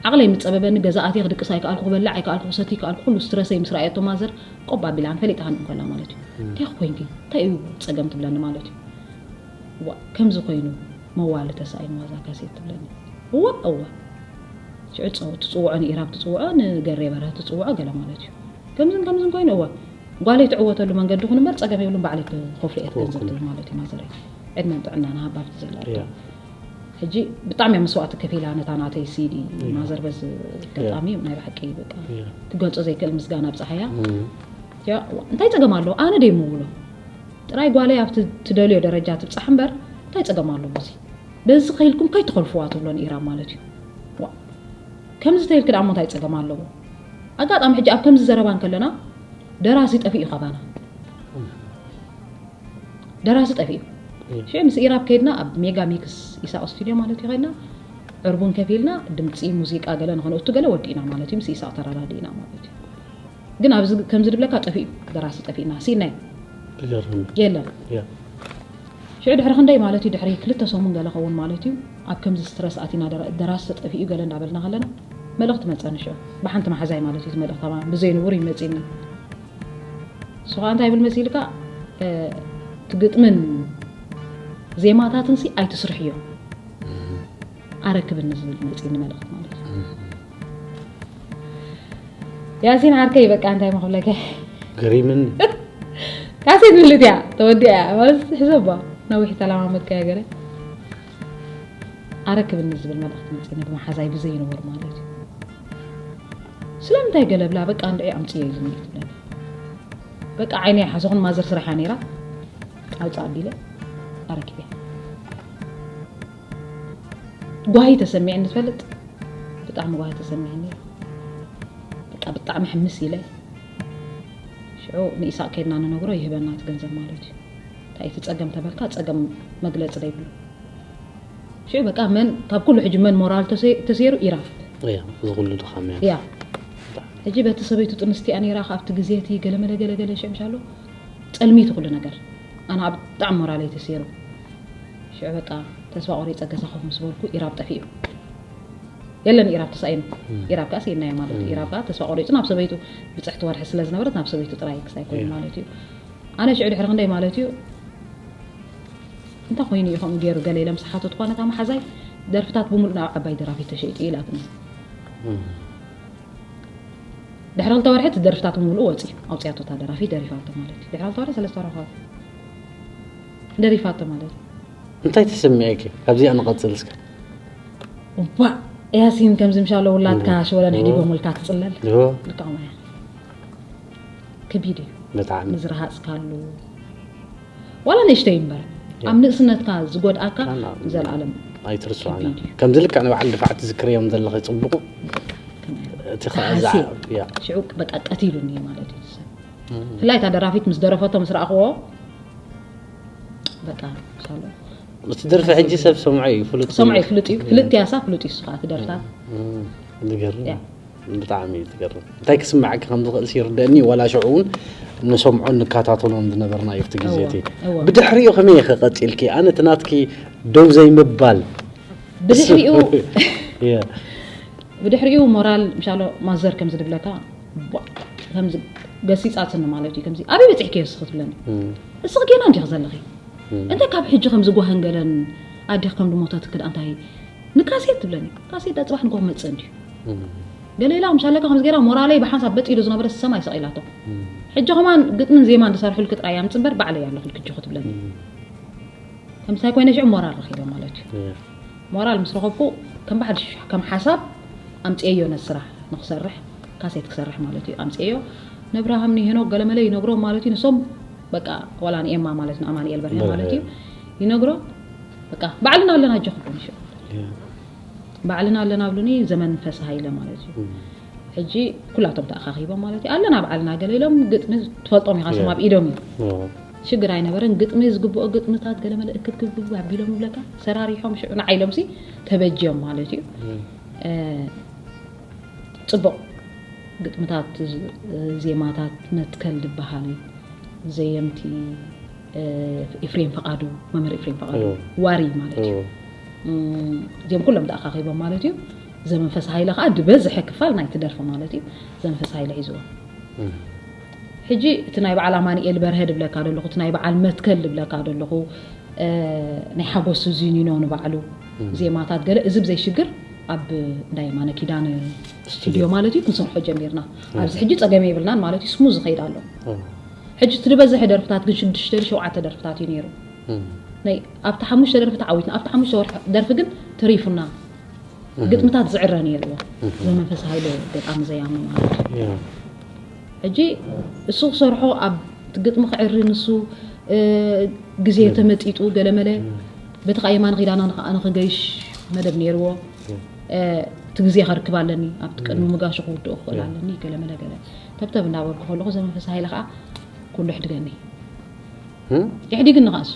ዓቕለይ ምፀበበኒ ገዛ ኣትየ ክድቅስ ኣይከኣልኩ ክበልዕ ኣይከኣልኩ ክሰቲ ኣይከኣልኩ ኩሉ ስትረሰይ ምስ ረኣየቶ ማዘር ቆብ ኣቢላን ፈሊጣን እንከላ ማለት እዩ። እንታይ ኮይንኪ እንታይ እዩ ፀገም ትብለኒ ማለት እዩ። እዋ ከምዚ ኮይኑ መዋሊ ተሳኢንዋ እዛ ካሴት ትብለኒ። እዋ እዋ ሽዑ ትፅውዖ ንኢራብ ትፅውዖ ንገሬ በርሀ ትፅውዖ ገለ ማለት እዩ። ከምዝን ከምዝን ኮይኑ እዋ ጓለይ ትዕወተሉ መንገዲ ኩን እምበር ፀገም የብሉን ባዕለይ ክኸፍሎ እየ ገንዘብ ትብል ማለት እዩ ማዘረይ። ዕድመን ጥዕና ንሃባ ኣብቲ ዘላ ሕጂ ብጣዕሚ እያ መስዋእቲ ከፊላ ነታ ናተይ ሲዲ ማዘር በዚ ገጣሚ ናይ ብሓቂ በቃ ክገልፆ ዘይክእል ምስጋና ኣብፀሓያ። እንታይ ፀገም ኣለዎ ኣነ ደይ ምውሎ ጥራይ ጓለይ ኣብቲ ትደልዮ ደረጃ ትብፃሕ እምበር እንታይ ፀገም ኣለዎ እዚ በዚ ከይልኩም ከይትኸልፍዋ ትብሎ ንኢራብ ማለት እዩ። ከምዚ ተይልክ ደኣ እንታይ ፀገም ኣለዎ? ኣጋጣሚ ሕጂ ኣብ ከምዚ ዘረባ እንከለና ደራሲ ጠፊኡ ካባና ደራሲ ጠፊኡ ሽዑ ምስ ኢራብ ከይድና ኣብ ሜጋ ሚክስ ኢሳቅ ስቱድዮ ማለት እዩ ከይድና ዕርቡን ከፊልና ድምፂ ሙዚቃ ገለ ንክንእቱ ገለ ወዲእና ማለት እዩ ምስ ኢሳቅ ተራዳዲእና ማለት እዩ። ግን ኣብዚ ከምዚ ድብለካ ጠፊኡ ደራሲ ጠፊእና ሲናይ የለን። ሽዑ ድሕሪ ክንደይ ማለት እዩ ድሕሪ ክልተ ሰሙን ገለ ከውን ማለት እዩ ኣብ ከምዚ ስትረስ ኣቲና ደራሲ ተጠፊኡ ገለ እንዳበልና ከለና መልእኽቲ መፀኒ ሽዑ ብሓንቲ ማሓዛይ ማለት እዩ መልእኽታ ብዘይ ንቡር ይመፅኒ። እሱ ከዓ እንታይ ብል መሲልካ ትግጥምን ዜማታትን ሲ ኣይትስርሕዮ ኣረክብኒ ዝብል መፅኒ መልእኽቲ ማለት እዩ። ያሲን ዓርከይ በቃ እንታይ መኽብለከ ገሪምኒ ካሴት ምልት እያ ተወዲያ እያ ማለት ሕዘባ ነዊሕ ተለማመድካ ገረ ኣረክብኒ ዝብል መልእኽቲ መፅኒ ብመሓዛይ ብዘይንበር ማለት እዩ። ስለምንታይ ገለብላ በቃ እንድዒ ኣምፅዮ እዩ ዝምልት ብለኒ በቃ ዓይነይ ሓሰኹን ማዘር ስራሓ ነይራ ኣውፃ ኣቢለ ኣረኪበ ጓሂ ተሰሚዕኒ ትፈልጥ ብጣዕሚ ጓሂ ተሰሚዕኒ በቃ ብጣዕሚ ሕምስ ኢለ ሽዑ ንኢሳቅ ከድና ንነግሮ ይህበና እቲ ገንዘብ ማለት እዩ እንታይ እቲ ፀገም ተበልካ ፀገም መግለፂ ዘይብሉ ሽዑ በቃ መን ካብ ኩሉ ሕጂ መን ሞራል ተሰይሩ ኢራፍ እዚ ኩሉ ድኻም ያ ሕጂ በቲ ሰበይቱ ጥንስቲያ ነይራ ካብቲ ግዜ እቲ ገለመለ ገለገለ ሽዑ ምሻሎ ፀልሚቱ ኩሉ ነገር ኣነ ኣብ ብጣዕሚ ሞራለይ ተሰይሩ ሽዑ በቃ ተስፋ ቆሪፀ ገዛ ኮፍ ምስ በልኩ ኢራብ ጠፊኡ የለን ኢራብ ተሳኢኑ ኢራብ ከዓ ስኢናዮ ማለት እዩ ኢራብ ከዓ ተስፋ ቆሪፁ ናብ ሰበይቱ ብፅሕቲ ወርሒ ስለ ዝነበረት ናብ ሰበይቱ ጥራይ ክሳይ ኮይኑ ማለት እዩ ኣነ ሽዑ ድሕሪ ክንደይ ማለት እዩ እንታይ ኮይኑ እዩ ከምኡ ገይሩ ገለ ኢለ ምስ ሓተትኳ ነታ መሓዛይ ደርፍታት ብምሉእ ናብ ዓባይ ደራፊት ተሸይጡ ኢላትኒ ድሕሪ ክልተ ወርሒ እቲ ደርፍታት ብምሉእ ወፂ ኣውፅያቶ እታ ደራፊት ደሪፋቶ ማለት እዩ ድሕሪ ክልተ ወርሒ ሰለስተ ወርሒ ደሪፋቶ ማለት እዩ እንታይ ተሰሚዐኪ ካብዚኣ ንቐፅል እስከ ዋ ያሲን ከምዚ ምሻሎ ውላድካ ሽወለ ንሕዲጎም ውልካ ትፅለል ልካማ ከቢድ እዩ ብጣዕሚ ንዝረሃፅካሉ ዋላ ንእሽተይ እምበር ኣብ ንእስነትካ ዝጎድኣካ ዘለኣለም ኣይትርስዖና ከቢድ እዩ። ከምዚ ልክዕ ንበዓል ድፋዕ ትዝክርዮም ዘለኺ ፅቡቁ እቲ ከዓ እዛ ተሃስየ። ያ ሽዑ በቃ ቀቲሉኒ ማለት እዩ ሰብ ብፍላይ እታ ደራፊት ምስ ደረፈቶ ምስ ረኣኽዎ በቃ ሳሎ እቲ ደርፊ ሕጂ ሰብ ሰምዖ እዩ ፍሉጥ ሰምዖ እዩ ፍሉጥ እዩ ፍልጥ ያሳ ፍሉጥ እዩ ስኻ እቲ ደርፍታት ዝገርም ያ። ብጣዕሚ እዩ ዝገርም እንታይ ክስምዓኪ ከም ዝኽእል ይርደእኒ ዋላ ሽዑ እውን ንሰምዖን ንከታተሎን ዝነበርና እዩ እቲ ግዜ እቲ ብድሕሪኡ ከመይ ኢኺ ቀፂልኪ ኣነ እቲ ናትኪ ደው ዘይምባል ብድሕሪኡ ብድሕሪኡ ሞራል ምሻሎ ማዘር ከም ዝድብለካ ከምዚ ገሲፃትኒ ማለት እዩ ከምዚ ኣበይ በፂሕኪ እስኺ ትብለኒ እስኺ ጌና እንዲኺ ዘለኺ እንታይ ካብ ሕጂ ከም ዝጓህን ገለን ኣዴኽ ከም ድሞተትክ ደኣ እንታይ ንካሴት ትብለኒ ካሴት ደኣ ፅባሕ ንጎ ክመፅእ እንድዩ ገሌላ ምሻለካ ከምዚ ገይራ ሞራለይ ብሓንሳብ በጥ ኢሉ ዝነበረ ሰማይ ሰቒላቶ ሕጂ ከማን ግጥምን ዜማን ዝሰርሕልኪ ጥራይ ኣምፅ እምበር ባዕለይ ኣለኹልኪ ጆኹ ትብለኒ ከምሳይ ኮይነ ሽዑ ሞራል ረኺበ ማለት እዩ ሞራል ምስ ረኸብኩ ከም ባዕዲ ከም ሓሳብ ኣምፅኤዮ ነቲ ስራሕ ንክሰርሕ ካሴት ክሰርሕ ማለት እዩ ኣምፅኤዮ ነብርሃም ንሄኖክ ገለመለ ይነግሮም ማለት እዩ ንሶም በቃ ዋላ ንኤማ ማለት ንኣማንኤል በርሀ ማለት እዩ ይነግሮ በቃ ባዕልና ኣለና ኣጆኹም ሽዑ ባዕልና ኣለና ኣብሉኒ ዘመን ፈስሃ ኢለ ማለት እዩ ሕጂ ኩላቶም ተኣኻኺቦም ማለት እዩ ኣለና ባዕልና ገለ ኢሎም ግጥሚ ትፈልጦም ኢኻ ሰም ኣብ ኢዶም እዩ ሽግር ኣይነበረን ግጥሚ ዝግብኦ ግጥምታት ገለመለ እክብክብክብ ኣቢሎም ይብለካ ሰራሪሖም ሽዑ ንዓይሎም ሲ ተበጅዮም ማለት እዩ ፅቡቕ ግጥምታት ዜማታት መትከል ዝበሃል ዘየምቲ ኤፍሬም ፈቓዱ መምህር ኤፍሬም ፈቓዱ ዋሪ ማለት እዩ እዚኦም ኩሎም ተኣኻኺቦም ማለት እዩ ዘመንፈስ ሃይለ ከዓ ዝበዝሐ ክፋል ናይቲ ደርፊ ማለት እዩ ዘመንፈስ ሃይለ ሒዝዎ ሕጂ እቲ ናይ በዓል ኣማንኤል በርሀ ድብለካ ዘለኹ እቲ ናይ በዓል መትከል ድብለካ ዘለኹ ናይ ሓጎስ ዙኒኖ ንባዕሉ ዜማታት ገለ እዚ ብዘይሽግር ኣብ ናይ ማነ ኪዳን ስቱዲዮ ማለት እዩ ክንሰርሖ ጀሚርና። ኣብዚ ሕጂ ጸገም የብልናን ማለት እዩ፣ ስሙዝ ዝኸይድ ኣሎ። ሕጂ እቲ ዝበዝሐ ደርፍታት ግን ሽዱሽተ ሸውዓተ ደርፍታት እዩ ነይሩ። ናይ ኣብቲ ሓሙሽተ ደርፊ ተዓዊትና፣ ኣብቲ ሓሙሽተ ወርሒ ደርፊ ግን ተሪፉና። ግጥምታት ዝዕረ ነይርዎ። ዘመንፈስ ሃይለ ገጣሚ ዘያሚ ማለት እዩ። ሕጂ እሱ ክሰርሖ ኣብ ግጥሚ ክዕሪ ንሱ ግዜ ተመጢጡ ገለመለ በቲ ከዓ የማነ ኪዳና ንከዓ ንክገይሽ መደብ ነይርዎ። እቲ ግዜ ከርክብ ኣለኒ፣ ኣብቲ ቅድሚ ምጋሹ ክውድኦ ክኽእል ኣለኒ ገለመለ ገለ ተብተብ እንዳበልኩ ከለኹ ዘመንፈስ ሃይለ ከዓ ኩሉ ሕድገኒ። ይሕዲግኒ ከዓ እሱ።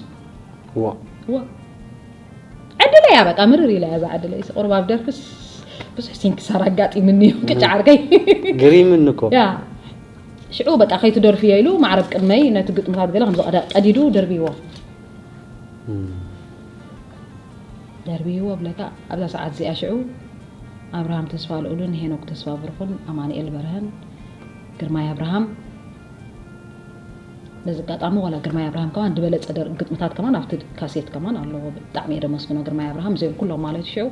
ዋ። ዕድለያ በቃ ምርር ኢላ እዛ ዕድለይ ቁርብ ኣብ ደርፍስ ብዙሕ ሲንክሳር ኣጋጢምኒ እዩ ቅጫ ዓርከይ። ግሪምኒ እኮ። ያ ሽዑ በቃ ከይትደርፍዮ ኢሉ ማዕረብ ቅድመይ ነቲ ግጥምታት ገለ ከምዚ ቀደ- ቀዲዱ ደርብይዎ ደርብይዎ ብለካ ኣብዛ ሰዓት እዚኣ ሽዑ ኣብርሃም ተስፋ ልኡልን ሄኖክ ተስፋ ብሩኽን ኣማኑኤል በርሀን ግርማይ ኣብርሃም በዚ ኣጋጣሚ ዋላ ግርማይ ኣብርሃም ከማን ዝበለፀ ደር- ግጥምታት ከማን ኣብቲ ካሴት ከማን ኣለዎ። ብጣዕሚ እየ ደመስግኖ ግርማይ ኣብርሃም እዚኦም ኩሎም ማለት ሽዑ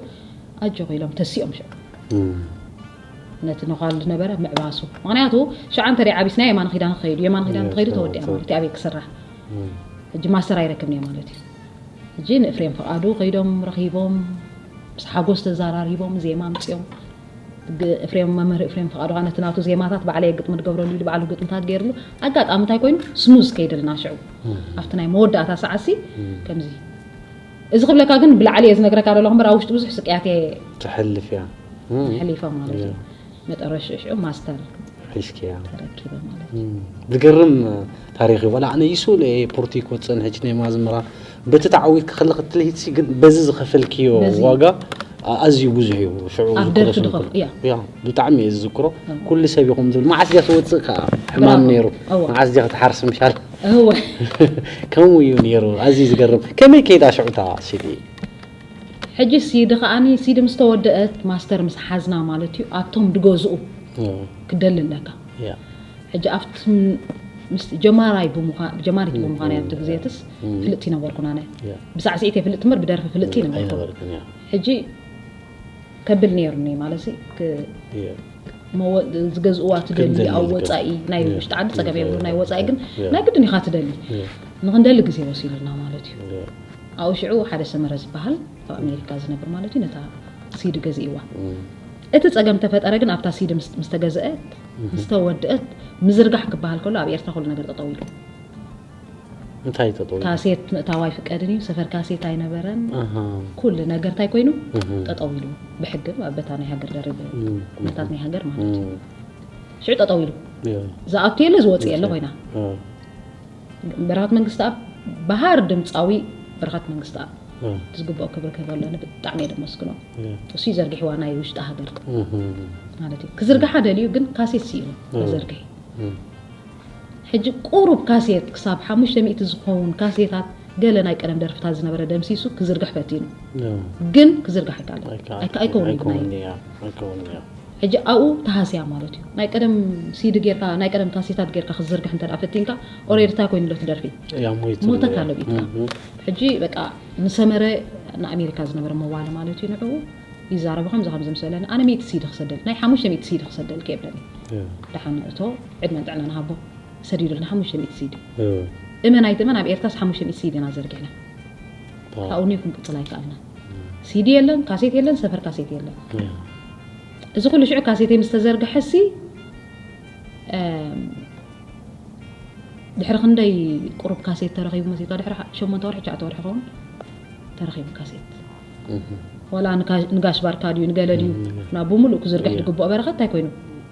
ኣጆኹ ኢሎም ተሲኦም ሽዑ ነቲ ነዃል ዝነበረ ምዕባሱ ምክንያቱ ሽዓ እንተ ዓቢስና የማነ ኪዳን ክኸይዱ የማነ ኪዳን ክኸይዱ ተወዲኣ ማለት እዩ ኣበይ ክስራሕ ሕጂ ማስተር ኣይረክብን እየ ማለት እዩ። ሕጂ ንእፍሬም ፍቓዱ ከይዶም ረኺቦም ምስ ሓጎስ ተዘራሪቦም ዜማ ኣምፅኦም። ግ- እፍሬም መምህር እፍሬም ፍቓዱ ከዓ ነቲ ናቱ ዜማታት ባዕለየ ግጥሚ ዝገብረሉ ኢሉ ባዕሉ ግጥምታት ገይርሉ ኣጋጣሚ እንታይ ኮይኑ ስሙዝ ከይደልና ሽዑ ኣብቲ ናይ መወዳእታ ሰዓሲ ከምዚ እዚ ክብለካ ግን ብላዕሊ እየ ዝነግረካ ደለኹ እምበር ኣብ ውሽጢ ብዙሕ ስቅያት እየ ትሕልፍ እያ ሕሊፈ ማለት እዩ። መጠረሽ ሽዑ ማስተር ሒዝክያ ተረኪበ ማለት ዝገርም ታሪክ እዩ። ዋላ ኣነ ይስኡ ፖርቲኮ ዝፀንሐች ናይ ማዝመራ በቲ ተዓዊት ክኸለ ክትልሂትሲ ግን በዚ ዝኸፈልክዮ በዚ። ዋጋ ኣዝዩ ብዙሕ እዩ። ሽዑ ኣብ ዝዝክሮ ደርፊ ስለ ድኸፍ- ዝኮነ። እያ። ያ ብጣዕሚ እየ ዝዝክሮ። ኩሉ ሰብ ይኹም ዝብል መዓስ እያ ትወፅእ ከዓ ሕማም ብራቮ። ነይሩ። እወ። መዓስ እያ ክትሓርስ ምሻል እወ ከምኡ እዩ ነይሩ። ኣዝዩ ዝገርም። ከመይ ከይዳ ሽዑ እታ ሲዲ? ሕጂ ሲዲ ከዓኒ ሲዲ ምስ ተወደአት ማስተር ምስ ሓዝና ማለት እዩ ኣብቶም ድገዝኡ ክደሊ ኣለካ። ያ ሕጂ ኣብቲ ምስ ጀማራይ ብምዃን ጀማሪት ብምዃን ኣብቲ ግዜትስ ፍልጥቲ ነበርኩን ኣነ ያ ብሳዕስዒት እየ ፍልጥ እምበር ብደርፊ ፍልጥቲ ነበርኩን ኣይነበርክን ያ ሕጂ ከብል ነይሩኒ ማለት ሲ ክ- ያ መወ- ዝገዝእዋ ትደሊ ክንደሊ ኣብ ዝገ- ወፃኢ ናይ ያ። ውሽጢ ዓዲ ፀገም የብሉ ናይ ወፃኢ ግን ያ። ናይ ግድን ኢኻ ትደሊ ያ ንክንደሊ ግዜ ወሲዱልና ማለት እዩ ያ ኣብኡ ሽዑ ሓደ ሰመረ ዝበሃል ኣብ ኣሜሪካ ዝነብር ማለት እዩ ነታ ሲዲ ገዚእዋ እቲ ፀገም ተፈጠረ ግን ኣብታ ሲዲ ምስ- ምስ ተገዝአት ምስ ተወድአት ምዝርጋሕ ክበሃል ከሎ ኣብ ኤርትራ ኩሉ ነገር ጠጠው ኢሉ እንታይ ጠጠው ኢሉ? ካሴት ምእታው ኣይፍቀድን እዩ ሰፈር ካሴት ኣይነበረን ኣሃ ኩሉ ነገር እንታይ ኮይኑ እህ ጠጠው ኢሉ ብሕጊ ኣብ በታ ናይ ሃገር ደርብ እም ኩነታት ናይ ሃገር ማለት እዩ እም ሽዑ ጠጠው ኢሉ ያ ዝኣቱ የለ ዝወፅእ የለ ኮይና ያ በረኸት መንግስትኣብ በሃር ድምፃዊ በረኸት መንግስትኣብ ያ ዝግብኦ ክብሪ ክህበለኒ ብጣዕሚ እየ ደመስግኖ ያ እሱ ዘርጊሕዋ ናይ ውሽጢ ሃገር እህ ማለት እዩ ክዝርግሓ ደልዩ ግን ካሴት ስኢኑ ዘርግሒ እም ሕጂ ቁሩብ ካሴት ክሳብ ሓሙሽተ ሚእቲ ዝኸውን ካሴታት ገለ ናይ ቀደም ደርፍታት ዝነበረ ደምሲሱ ክዝርግሕ ፈቲኑ ያ ግን ክዝርግሕ ኣይከኣለን ኣይከ- ኣይከ- ኣይከውን እዩ ብናይ ኣይከውንን እያ ኣይከውንን እያ ሕጂ ኣብኡ ተሃስያ ማለት እዩ ናይ ቀደም ሲዲ ጌርካ ናይ ቀደም ካሴታት ጌርካ ክትዝርግሕ እንተ ደኣ ፈቲንካ ኦሬዲ እንታይ ኮይኑ ኣሎ እቲ ደርፊ ያ ሞይቱ ሞተካ እያ። ኣሎ ብኢድካ እህ ሕጂ በቃ ንሰመረ ንኣሜሪካ ዝነበረ መዋለ ማለት እዩ ንዕኡ ይዛረቡ ከምዚ ከምዚ ምስ በለኒ ኣነ ሚእቲ ሲዲ ክሰደል ናይ ሓሙሽተ ሚእቲ ሲዲ ክሰደልካ የብለኒ ያ ደሓን እቶ ዕድመን ጥዕናን ሃቦ ሰዲዱልና ሓሙሽተ ሚእቲ ሲዲ ያ እመን ኣይትእመን ኣብ ኤርትራስ ሓሙሽተ ሚእቲ ሲዲ ኢና ዘርጊሕና ዋው። ካብኡ ኒው ክንቅፅል ኣይከኣልና ሲዲ የለን ካሴት የለን ሰፈር ካሴት የለን ያ እዚ ኩሉ ሽዑ ካሴተይ ምስ ተዘርግሐሲ እም፣ ድሕሪ ክንደይ ቁሩብ ካሴት ተረኺቡ መሲልካ ድሕሪ ሓ- ሸሞንተ ወርሒ ትሽዓተ ወርሒ ኸውን ተረኺቡ ካሴት እህ ዋላ ንካ- ንጋሽ ባርካ ድዩ ንገለ ድዩ ናብ ብምሉእ ክዝርግሕ እያ። ዝግብኦ በረኸት እንታይ ኮይኑ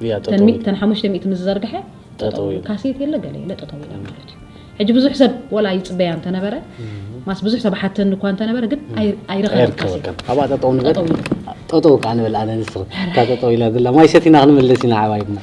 ያ ተን ጠጠው ሚ- ተን ሓሙሽተ ሚእቲ ምስ ዘርግሐ ጠጠው ኢሉ። ካሴት የለ ገለ የለ ጠጠው ኢላ ማለት እዩ ሕጂ ብዙሕ ሰብ ወላ ይፅበያ እንተነበረ ማስ ብዙሕ ሰብ ሓተኒ እኳ እንተነበረ ግን ኣይ- ኣይረኸበን ካሴት ኣይርከበካን ኣብኣ ጠጠው ንበል ጠጠው ኢሉ። ጠጠው ከዓ ንበል ኣነ ንስኺ እታ ጠጠው ኢላ ዘላ ማይ ሰቲና ክንምለስ ኢና ዓባይብና